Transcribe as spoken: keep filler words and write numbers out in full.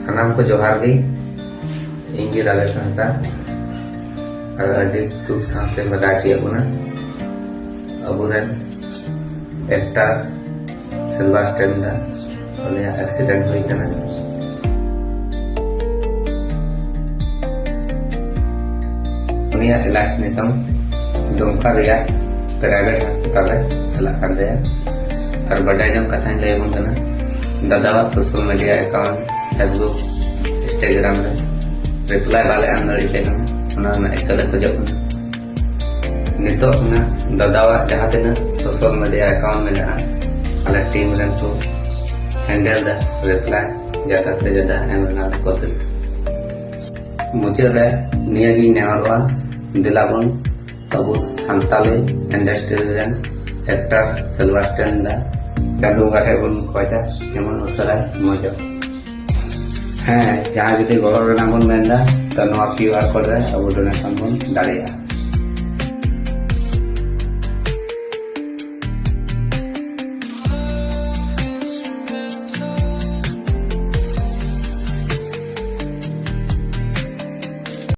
ᱥᱟᱱᱟᱢ ᱠᱚ ᱡᱚᱦᱟᱨ ᱜᱮ᱾ ᱤᱧ ᱜᱮ ᱨᱟᱡᱮᱥ ᱦᱟᱸᱥᱫᱟ᱾ ᱟᱨ ᱟᱹᱰᱤ ᱫᱩᱠ ᱥᱟᱶᱛᱮ ᱵᱟᱰᱟᱭ ᱦᱚᱪᱚᱭᱮᱫ ᱵᱚᱱᱟ, ᱟᱵᱚᱨᱮᱱ ᱮᱠᱴᱟᱨ ᱥᱤᱞᱵᱷᱟᱨ ᱥᱴᱮᱱ ᱫᱟ ᱩᱱᱤᱭᱟᱜ ᱮᱠᱥᱤᱰᱮᱱᱴ ᱦᱩᱭ ᱠᱟᱱᱟ᱾ ᱩᱱᱤᱭᱟᱜ ᱮᱞᱟᱡᱽ ᱱᱤᱛᱚᱝ ᱫᱩᱢᱠᱟ ᱨᱮᱭᱟᱜ ᱯᱨᱟᱭᱵᱷᱮᱴ ᱦᱟᱥᱯᱟᱛᱟᱞ ᱨᱮ ᱪᱟᱞᱟᱜ ᱠᱟᱱ ᱛᱟᱭᱟ᱾ ᱟᱨ ᱵᱟᱰᱟᱭ ᱡᱚᱝ ᱠᱟᱛᱷᱟᱧ ᱞᱟᱹᱭ ᱟᱵᱚᱱ ᱠᱟᱱᱟ, ᱫᱟᱫᱟᱣᱟᱜ social media account, Facebook, Instagram ᱨᱮ ᱨᱤᱯᱞᱟᱭ ᱵᱟᱞᱮ ᱮᱢ ᱫᱟᱲᱮᱭᱟᱜ ᱠᱟᱱᱟ, ᱚᱱᱟ ᱨᱮᱱᱟᱜ ᱤᱠᱟᱹ ᱞᱮ ᱠᱷᱚᱡᱚᱜ ᱠᱟᱱᱟ᱾ ᱱᱤᱛᱚᱜ ᱚᱱᱟ ᱫᱟᱫᱟᱣᱟᱜ ᱡᱟᱦᱟᱸ ᱛᱤᱱᱟᱹᱜ ᱥᱳᱥᱟᱞ ᱢᱤᱰᱤᱭᱟ ᱮᱠᱟᱣᱩᱱᱴ ᱢᱮᱱᱟᱜᱼᱟ, ᱟᱞᱮ ᱴᱤᱢ ᱨᱮᱱ ᱠᱚ ᱦᱮᱱᱰᱮᱞ ᱫᱟ, ᱨᱤᱯᱞᱟᱭ ᱡᱟᱫᱟ ᱥᱮ ᱡᱟᱫᱟ ᱮᱢ ᱨᱮᱱᱟᱜ ᱞᱮ ᱠᱳᱥᱤᱥ᱾ ᱢᱩᱪᱟᱹᱫ ᱨᱮ ᱱᱤᱭᱟᱹ ᱜᱤᱧ ᱱᱮᱦᱚᱨᱚᱜᱼᱟ, ᱫᱮᱞᱟ ᱵᱚᱱ ᱟᱵᱚ ᱥᱟᱱᱛᱟᱞᱤ ᱤᱱᱰᱟᱥᱴᱨᱤ ᱨᱮᱱ ᱮᱠᱴᱟᱨ ᱥᱤᱞᱵᱷᱟᱨ ᱥᱴᱮᱱ ᱫᱟ ᱪᱟᱸᱫᱳ ᱵᱚᱸᱜᱟ ᱴᱷᱮᱱ ᱵᱚᱱ ᱠᱷᱚᱡᱟ ᱡᱮᱢᱚᱱ ᱩᱥᱟᱹᱨᱟᱭ ᱢᱚᱡᱚᱜ᱾ ᱦᱮᱸ, ᱡᱟᱦᱟᱸ ᱡᱩᱫᱤ ᱜᱚᱲᱚ ᱨᱮᱱᱟᱜ ᱵᱚᱱ ᱢᱮᱱᱫᱟ, ᱛᱚ ᱱᱚᱣᱟ ᱠᱤᱭᱩ ᱟᱨ ᱠᱳᱰ ᱨᱮ ᱟᱵᱚ ᱰᱳᱱᱮᱥᱚᱱ ᱵᱚᱱ ᱫᱟᱲᱮᱭᱟᱜᱼᱟ᱾